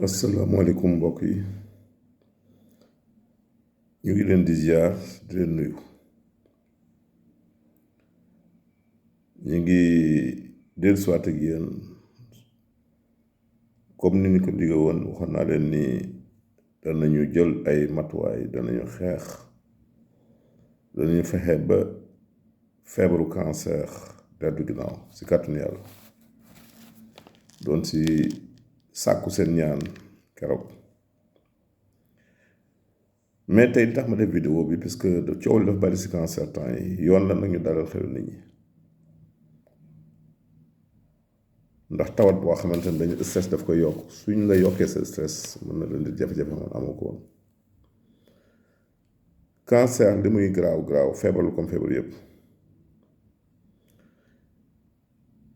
asalaamaaleykum mbokk yi ñu ngi leen di ziar di leen nuyu ñu ngi dellusiwaat ak yéen comme ni ñu ko digge woon waxoon naa leen ni danañu jël ay matuwaay danañu xeex danañu fexe ba feebaru cancer dellu ginnaaw si kàttanu yàlla doon si sàkku seen ñaan keroog mais tey li tax ma def vidéo bi parce que coow li dafa bari si cancer temps yi yoon la nag ñu dalal xelu nit ñi ndax tawat boo xamante ne dañu stress daf koy yokk suñ la yokkee sa stress mën na leen di jafe-jafe moom amoo ko woon cancer li muy garaaw feebar lu comme feebar yëpp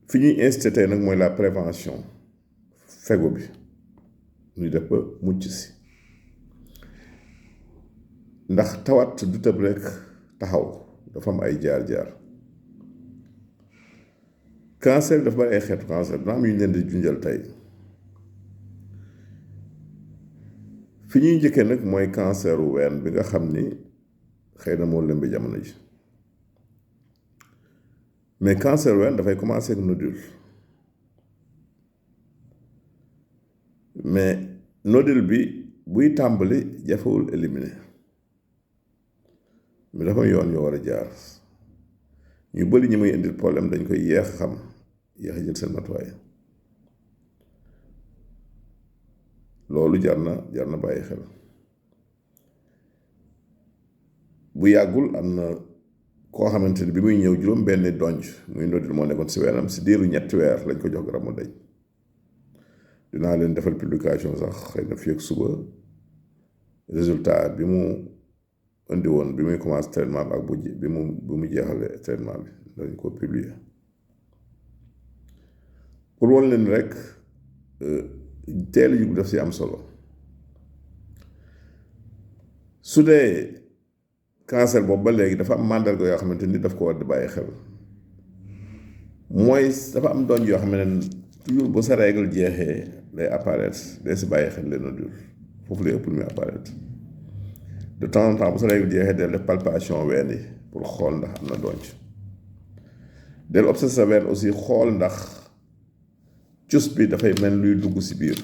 fi ñuy incité tey nag mooy la prévention fego bi ñu def ba mucc si ndax tawat du tëb rek taxaw dafa am ay jaar-jaar cancer dafa bari ay xeetu cancer dina am yu ñu leen di junjal tey fi ñuy njëkkee nag mooy canceru ween bi nga xam ni xëy na moo lëmbi jamono ji mais cancer ween dafay commencer ak nodule mais nodule bi buy tàmbali jafewul éliminer mais dafa yoon yoo war a jaar ñu bëri ñi muy indil problème dañ koy yeex xam yeex jël seen matuwaay loolu jar na bàyyi xel bu yàggul am na koo xamante ni bi muy ñëw juróom benn donj muy nodule moo nekkoon si weenam si diiru 3 weer lañ ko jox garab mu dañ dinaa leen defal publication sax xëy na fii ak suba résultat bi mu indi woon bi muy commencé traitement bi ak bi mu jeexalee traitement bi dañ ko publier pour woon leen rek teel a jug daf si am solo su dee cancer boobu ba léegi dafa am màndarga yoo xamante ni daf ko war di bàyyi xel mooy dafa am doon yoo xam ne toujours bu sa règle jeexee day apparaître day si bàyyi xel les nodules foofu lay ëpp lu muy apparaître de temps en temps bu sa règle jeexee del def palpation ween yi pour xool ndax am na donc del observer sa ween aussi xool ndax cus bi dafay mel luy dugg si biir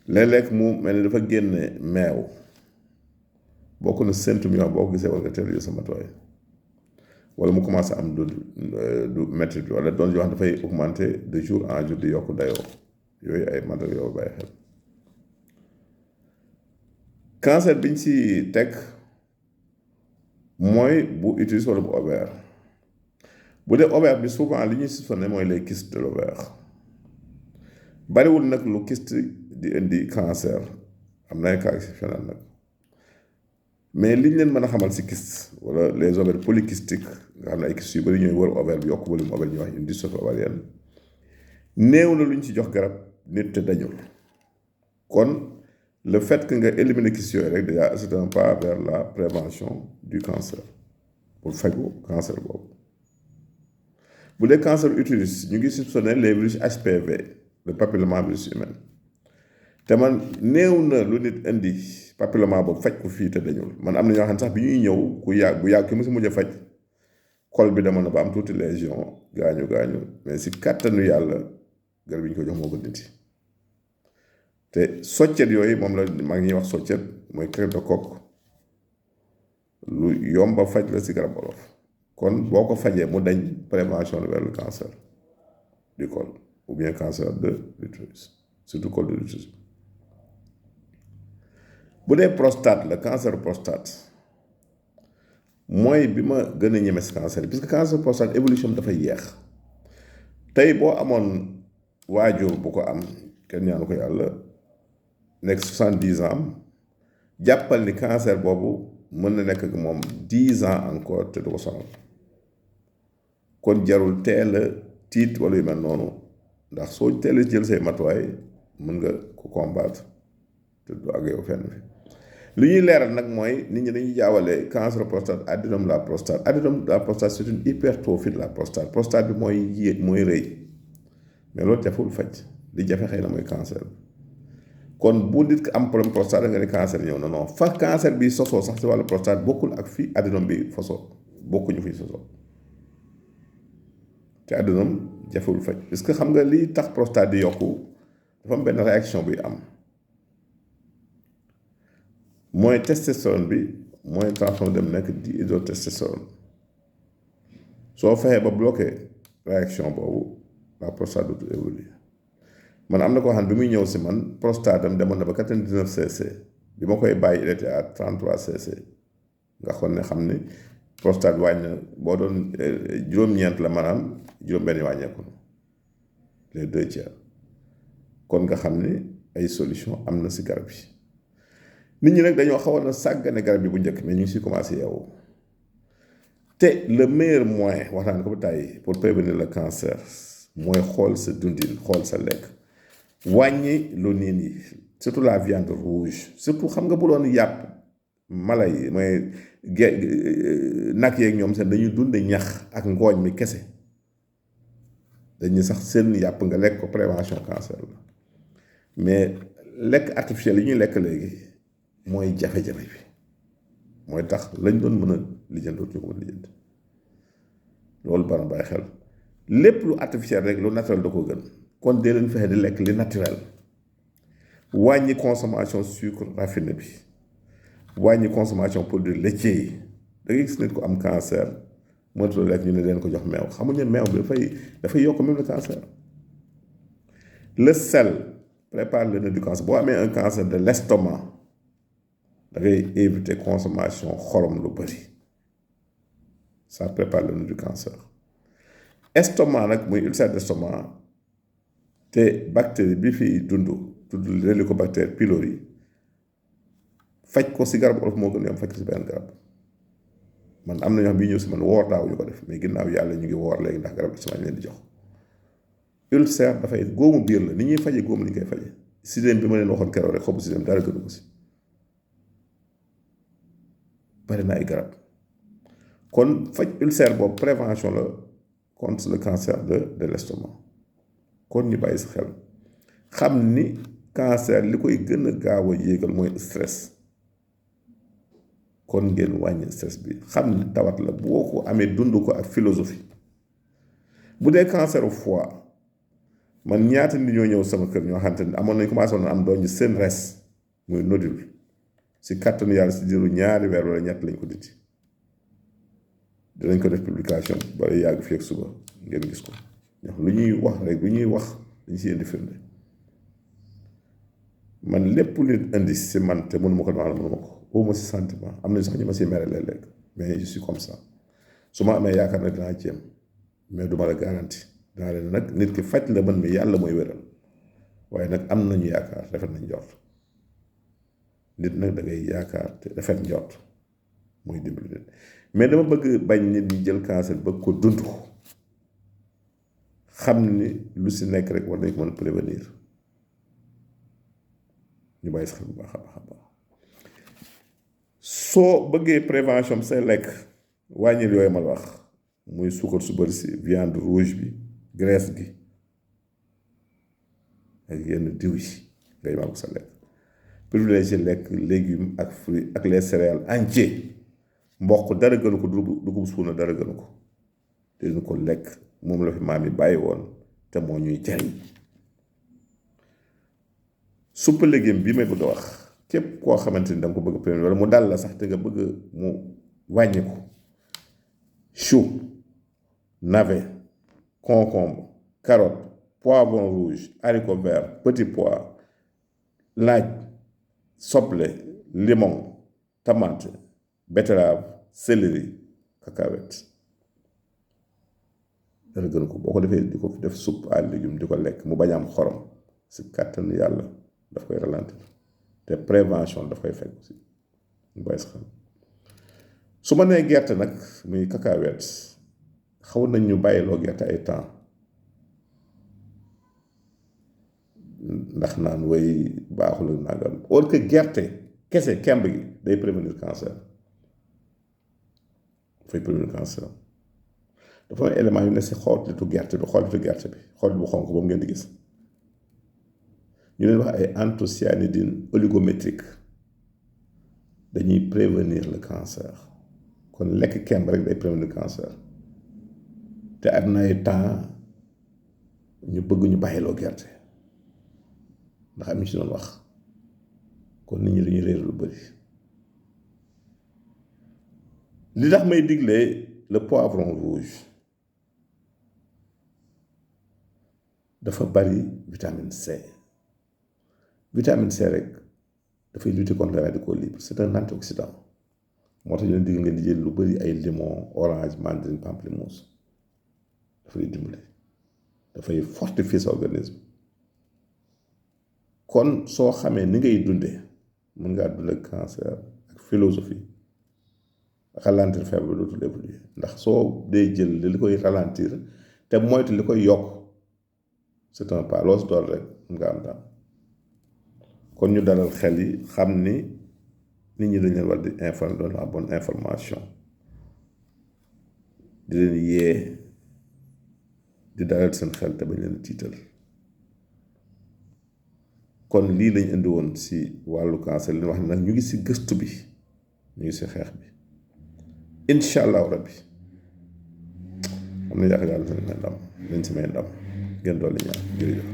léeg-léeg mu mel ni dafa génne meew bokk na symptômes yoo boo ko gisee war nga teel yu sa matuwaay wala mu commencé am du métti wala doon yoo xam dafay augmenter de jour en jour di yokk dayoo yooyu ay màndarga yoo bàyyi xel cancer biñ si teg mooy bu utérus wala bu ovaire bu dee ovaire bi souvent li ñuy soupçonné mooy les kystes de l'ovaire bariwul nag lu kyste di indi cancer am na ay cas exceptionnel nag mais liñ leen mën a xamal si kyste wala les ovaires polykystiques nga xam ne ay kystes yu bari ñooy wër ovaire bi yokk volume ovaire ñuy wax une dystrophie ovarienne néew na lu ñu ci jox garab nit te dañul kon le fait que nga éliminer kystes yooyu rek déjà c'est un pas vers la prévention du cancer pour fegu cancer boobu bu dee cancer utérus ñu ngi soupçonné les virus HPV le papillomavirus humain te man néew na lu nit indi papilloma boobu faj ko fii te dañul man am na ñoo xam ne sax bi ñuy ñëw bu yàgg ki mu si mujj a faj col bi demoon na ba am tuuti lésion gaañu mais si kàttanu yàlla garab yi ñu ko jox moo ko nit te soccet yooyu moom la maa ngi ñuy wax soccet mooy crête de coq lu yomba faj la si garab olof kon boo ko fajee mu dañ prévention vers le cancer du col ou bien cancer de l'utérus surtout col de l'utérus bu dee prostate la cancer prostate mooy bi ma gën a ñeme si cancer yi puisque cancer prostate évolution bi dafay yeex tey boo amoon waajur bu ko am kenn ñaanu ko yàlla nekk 70 ans jàppal ni cancer boobu mën na nekk ak moom 10 ans encore te du ko sonal kon jarul teel a tiit wala yu mel noonu ndax soo teel a jël say matuwaay mën nga ko combattre te du ak yow fenn fi li ñuy leeral nag mooy nit ñi dañuy jaawale cancer prostate adénome de la prostate adénome de la prostate c'est une hypertrophie de la prostate bi mooy rëy mais loolu jafewul faj li jafe xëy na mooy cancer kon bu nit ki am problème prostate nga ne cancer ñëw na non fa cancer bi sosoo sax si wàllu prostate bokkul ak fii addunam bi fasoo bokkuñu fi sosoo te addunam jafewul faj parce que xam nga li tax prostate di yokku dafa am benn réaction buy am mooy testostérone bi mooy transformé dem nekk dihydrotestostérone soo fexee ba bloqué réaction boobu la prostate dootu évoluer man am na koo xam ne bi muy ñëw si man prostate am demoon na ba 99 cc bi ma koy bàyyi il était à 33 cc nga xool ne xam ni prostate wàññi na boo doon juróom-ñeent la maanaam juróom-benn wàññeeku na les 2 tiers kon nga xam ni ay solution am na si garab yi nit ñi nag dañoo xawoon na sàggane garab yi bu njëkk mais ñu ngi si commencé yeewu te le meilleur moyen wax naa ko ba tàyyi pour prévenir le cancer mooy xool sa dundin xool sa lekk wàññi lu niin yi surtout la viande rouge surtout xam nga bu doon yàpp mala yi mooy nag yeeg ñoom seen dañuy dunde ñax ak ngooñ mi kese dañuy sax seen yàpp nga lekk ko prévention cancer la mais lekk artificiel yi ñuy lekk léegi mooy jafe-jafe bi mooy tax lañ doon mën a lijjantoot ñu ko mën a lijjanti loolu bana bàyyi xel lépp lu artificiel rek lu naturel da ko gën kon dee leen fexe di lekk li naturel wàññi consommation sucre raffiné bi wàññi consommation produits laitiers yi da ngay gis nit ko am cancer mënatu la lekk ñu ne leen ko jox meew xamuñu ne meew bi dafay yokk même le cancer le sel prépare le nez du cancer boo amee un cancer de l'estomac da ngay éviter consommation xorom lu bëri ça prépare le nez du cancer estomac nag muy ulcère d'estomac te bactérie bi fi dund tudd l'hélicobacter pylori faj ko si garab olof moo gën yom faj ko si benn garab man am na ñoo xam bi ñëw si man woor daaw ñu ko def mais ginnaaw yàlla ñu ngi woor léegi ndax garab estomac ñu leen di jox ulcère dafay góomu biir la ni ñuy faje góomu li ñu koy faje sidéem bi ma leen waxoon keroog rek xobu sidéem dara gënu ko si bari na ay garab kon faj ulcère boobu prévention la contre le cancer de l'estomac kon ñu bàyyi si xel xam ni cancer li koy gën a gaaw a yéegal mooy stress kon ngeen wàññi stress bi xam ni tawat la boo ko amee dund ko ak philosophie bu dee cancer foie man ñaata nit ñoo ñëw sama kër ñoo xamante ni amoon nañ commencé woon am doon ñu seen res muy nodule si kàttanu yàlla si diiru ñaari weer wala ñett lañ ko dindi dinañ ko def publication ba yàgg fii ak suba ngeen gis ko lu ñuy wax rek lu ñuy wax dañ si indi firnde man lépp lu indi si man te mënuma ko doon mënuma ko boobu ma si sentiment am nañ sax ñu ma si mere léeg-léeg mais je suis comme ça su ma amee yaakaar nag dinaa jéem mais du ma la garanti dinaa leen nag nit ki faj la mën mi yàlla mooy wéral waaye nag am nañu yaakaar rafet nañ njort nit nag da ngay yaakaar te rafet njort mooy dimbali nit mais dama bëgg bañ nit ñi jël cancer bëgg ko dund xam ni lu si nekk rek war nañ ko mën a prévenir ñu bàyyi sax bu baax a baax a baax soo bëggee prévention say lekk wàññil yooyu ma la wax muy suukar su bëri si viande rouge bi graisse gi ak yenn diw yi ngay wàññi sa lekk privilégié lekk légumes ak fruits ak les céréales entiers mboq dara gënu ko dugub suuna dara gënu ko te ñu ko lekk moom la fi maam yi bàyyi woon te moo ñuy jariñ supp légume bi may bëgg a wax képp koo xamante ni da nga ko bëgg a prévenir wala mu dal la sax te nga bëgg mu wàññi ko chou navet concombre carotte poivron rouge haricot vert petit pois laaj soble limon tomate betterave céleri cacahuète dara gën ko boo ko defee di ko def soupe à légumes di ko lekk mu bañ am xorom si kàttan yàlla daf koy ralentir te prévention daf koy fekk aussi ñu bàyyi si xam su ma nee gerte nag muy cacahuète xaw nañ ñu bàyyiloo gerte ay temps ndax naan way baaxul ak nangam or que gerte kese kemb gi day prévenir cancer dafay prévenir cancer dafa am élément yu ne si xoolitu gerte bi xoolitu gerte bi xoolit bu xonk boobu ngeen di gis ñu leen wax ay anthocyanidine oligométrique dañuy prévenir le cancer kon lekk kemb rek day prévenir le cancer te am na ay temps ñu bëgg ñu bàyyiloo gerte ndax am ñu ci doon wax kon nit ñi dañuy réer lu bëri li tax may digle le poivron rouge dafa bari vitamine C vitamine C rek dafay lutter contre les radicaux libres c'est un antioxydant moo tax ñu leen digal ngeen di jël lu bëri ay limon orange mandarine pamplemousse dafay dimbali dafay fortifier sa organisme kon soo xamee ni ngay dundee mën ngaa dund ak cancer ak philosophie ralentir feebar bi dootul évoluer ndax soo dee jël li koy ralentir te moytu li koy yokk c'est un pas loo si dool rek nga am daal kon ñu dalal xel yi xam ni nit ñi dañ leen war di informer doon la bonne information di leen yee di dalal seen xel te bañ leen tiital kon lii lañ indi woon si wàllu cancer li wax ne nag ñu ngi si gëstu bi ñu ngi si xeex bi incha allahu rabbi am na yaakaar yàlla nañ may ndam nañ si may ndam ngeen dolli ñaan jërëjëf